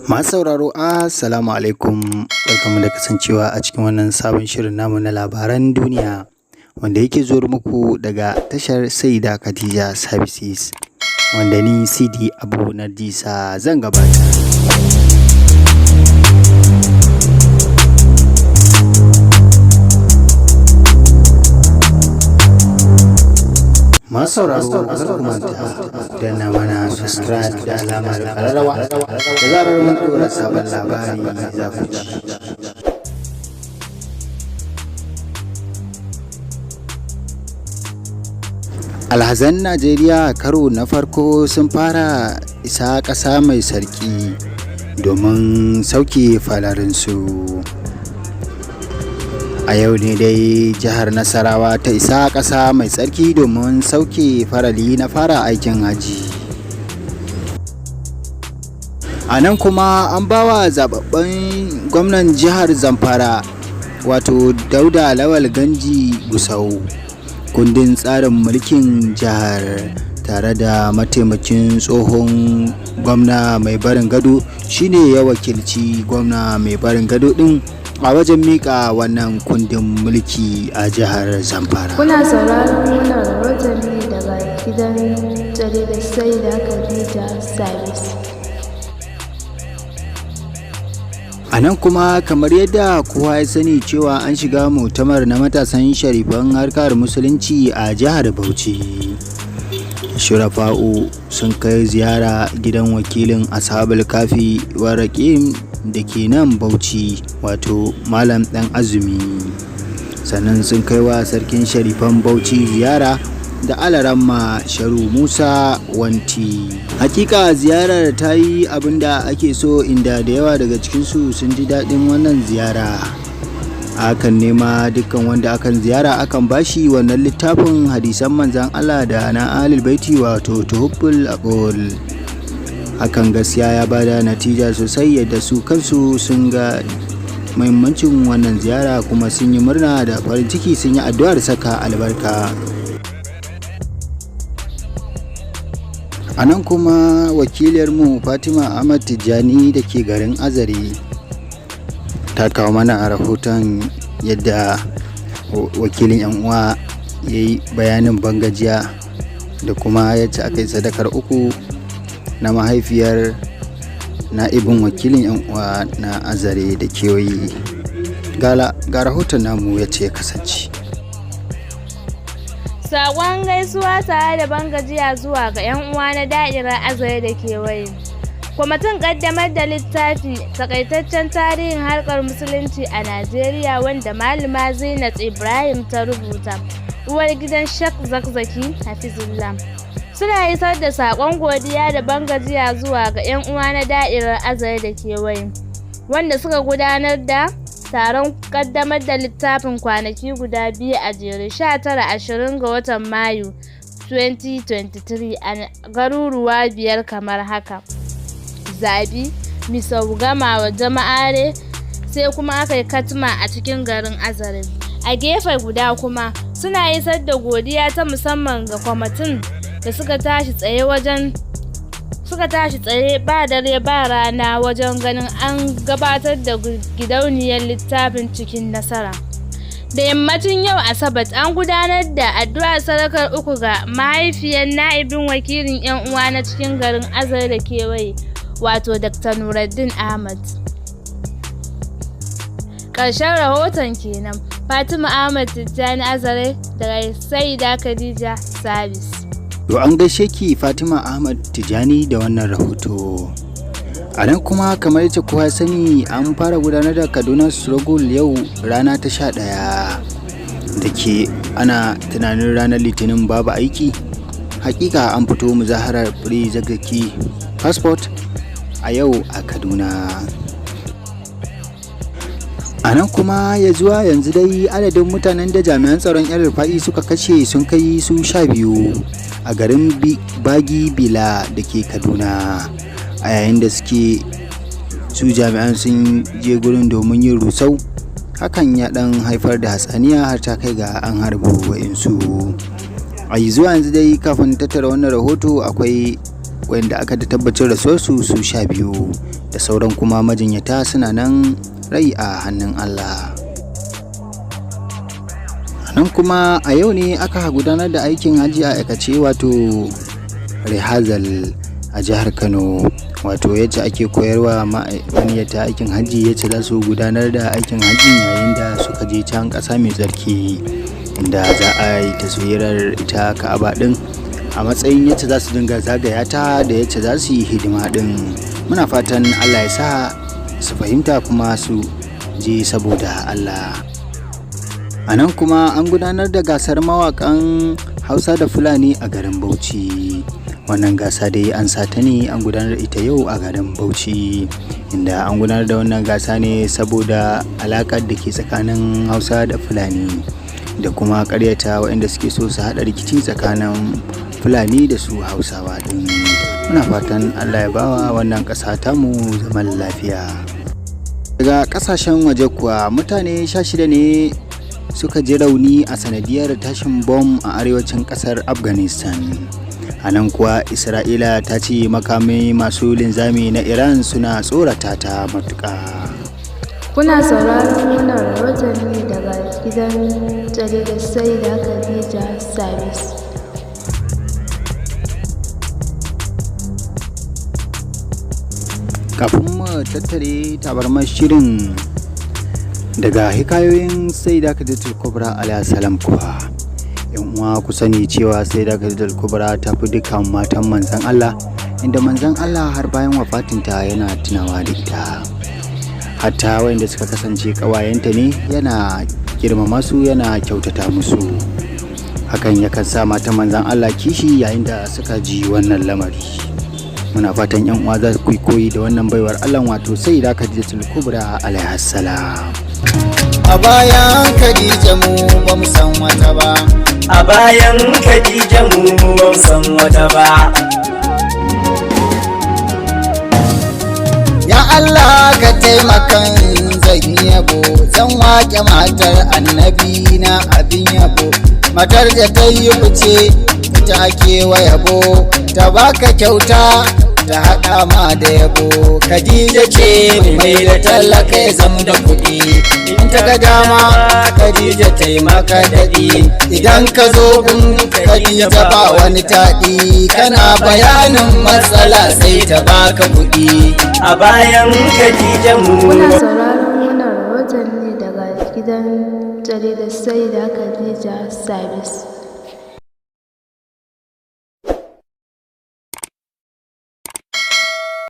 Masu sauraro, Assalamu alaikum, barkanmu da kasancewa a cikin wannan sabon shirin namu na labaran duniya wanda yake zuwar muku daga tashar Saida Khadija Services, wanda ni Sidi Abu Nardisa zan gabatar. Masu sauraro, kar ku manta danna mana subscribe da alamar kararrawa, da zarar mun ɗora sabon labari za ku ji. Alhazan Najeriya karo na farko sun fara isa ƙasa mai sarki domin sauke falarinsu. A yau ne dai jihar Nasarawa ta isa ƙasa mai tsarki domin sauke farali na fara aikin hajji. A nan kuma an bawa zababben gwamnan jihar Zamfara, wato Dauda Lawal Ganji Gusau, kundin tsarin mulkin jihar, tare da mataimakin tsohon gwamna mai barin gado, shine ya wakilci gwamna mai barin gado din a wajen mika wannan kundin mulki a jihar Zamfara. Kuna sauraron wannan rahoton ne daga gidan jaridar Saida Khadija Service. A nan kuma, kamar yadda kowa ya sani cewa an shiga mutamar na matasan sharifan harkar musulunci a jihar Bauchi. Shurafa'u sun kai ziyara gidan wakilin Ashabul Kafi Waraƙin da ke nan Bauchi, wato Malam Dan Azumi. Sannan sun kai wa sarkin sharifan Bauchi ziyara da Alaramma Sharu Musa Wanti. Hakika ziyarar ta yi abin da ake so, inda da yawa daga cikinsu sun ji daɗin wannan ziyara. Akan nema dukkan wanda akan ziyara akan bashi wannan littafin hadisan manzan Allah da na Ahlul Baiti, wato Tuhubbul Aqul. Hakan gaskiya ya bada natija sosai, yadda su kansu sun ga muhimmancin wannan ziyara kuma sun yi murna da farin ciki, sun yi addu'ar saka albarka. A nan kuma wakiliyarmu Fatima Ahmad Tijjani da ke garin Azare ta kawo mana a rahoton yadda wakilin 'yan uwa ya yi bayanin bangajiya da kuma yadda aka yi sadakar uku na mahaifiyar na'ibin wakilin 'yan uwa na Azare da kewaye. Ga rahoton namu ya ce ya kasance. Saƙon gaisuwa tare da bangajiya zuwa ga 'yan uwa na da'irar Azare da kewaye. Kwamitin ƙaddamar da littafi Takaitaccen Tarihin Harkar Musulunci a Najeriya, wanda Malama Zinat Ibrahim ta rubuta, uwar gidan Sheikh Zakzaki Hafizullah, suna isar da saƙon godiya da bangajiya zuwa ga 'yan uwa na da'irar Azare da kewaye, wanda suka gudanar da taron ƙaddamar da littafin kwanaki guda biyu a jere, 19-20 ga watan Mayu 2023, a garuruwa biyar kamar haka: Zabi, Misau, Gamawa, Jama'are, sai kuma aka yi katma a cikin garin Azare. A gefe guda kuma, suna isar da godiya ta musamman ga kwamitin da suka tashi tsaye wajen suka tashi tsaye ba dare ba rana wajen ganin an gabatar da gidauniyar littafin cikin nasara. Da yammacin yau Asabar an gudanar da addu'ar sadakar uku ga mahaifiyar na'ibin wakilin 'yan uwa na cikin garin Azare da kewaye, wato Dr. Nuruddin Ahmad. Ƙarshen rahoton kenan. Fatima Ahmad Tijjani Azare daga Saida Khadija Service. To, an gaishe ki Fatima Ahmad Tijani da wannan rahoto. A nan kuma, kamar yadda kowa ya sani, an fara gudanar da Kaduna Struggle yau, rana ta 11, da ke ana tunanin ranar Litinin babu aiki. Hakika an fito muzaharar Free Zakzaki Passport a yau a Kaduna. A nan kuma, ya zuwa yanzu dai adadin mutanen da jami'an tsaron 'yan Rufa'i suka kashe sun kai su 12 a garin Bagi Bila da ke Kaduna, a yayin da suke su jami'an sun je gurin domin yin rusau. Hakan ya dan haifar da hatsaniya har ta kai ga an harbi wa'insu. A zuwa yanzu dai, kafin tattara wannan rahoto, akwai wanda aka da tabbacin rasuwarsu su 12, da sauran kuma majinyata suna nan rai a hannun Allah. Nan kuma a yau ne aka gudanar da aikin hajji a aikace, wato rehazal, a jihar Kano, wato yacce ake koyarwa maniyata aikin hajji yacce za su gudanar da aikin hajji yayin da suka je can ƙasa mai tsarki, inda za a yi taswirar ita Ka'aba din a matsayin yacce za su dinga zagaya ta da yacce za su yi hidima din. Muna fatan Allah ya sa su fahimta kuma su je saboda Allah. A nan kuma an gudanar da gasar mawakan Hausa da Fulani a garin Bauchi. Wannan gasa dai an sa ta ne, an gudanar da ita yau a garin Bauchi, inda an gudanar da wannan gasa ne saboda alakar da ke tsakanin Hausa da Fulani da kuma karyata waɗanda suke so su haɗa rikici tsakanin Fulani da su Hausawa ɗin. Muna fatan Allah ya bawa wannan ƙasa tamu zaman lafiya. Daga ƙasashen waje kuwa, mutane 16 ne suka ji rauni a sanadiyar tashin bom a arewacin kasar Afghanistan. A nan kuwa Isra'ila ta ce makamai masu linzami na Iran suna tsorata ta matuƙa. Kuna sauraron wannan rahoton ne daga gidan jaridar Saida Khadija Service. Kafin mu tattare tabarmar shirin daga hikayoyin Saida Khadijatul Kubra alayhi salam kuwa, yan uwa, ku sani cewa Saida Khadijatul Kubra ta fi dukkan matan Manzon Allah, inda Manzon Allah har bayan wafatinta yana tunawa da ita. Hatta wanda suka kasance ƙawayenta ne, yana girmama su, yana kyautata musu. Hakan yakan sa matan Manzon Allah kishi yayin da suka ji wannan lamari. Muna fatan yan uwa za ku yi koyi da wannan baiwar Allah, wato Saida Khadijatul Kubra alaihi salam. A bayan Khadija mu ba mu san wata ba. A bayan Khadija mu ba mu san wata ba. Ya Allah, ka taimakan, zan yi yabo, zan wake matar Annabi na abin yabo, matar da ta yi fice, ita ake wa yabo, ta baka kyauta, ta haɗa ma da yabo. Khadija ce mai da tallaka ya zama da kuɗi. In ta ga dama, Khadija taimaka daɗi. Idan ka zo gun Khadija ba wani taɗi, kana bayanin matsala sai ta baka kuɗi. A bayan Khadija mu Kuna sauraron wannan rahoton ne daga gidan jaridar Saida Khadija Service.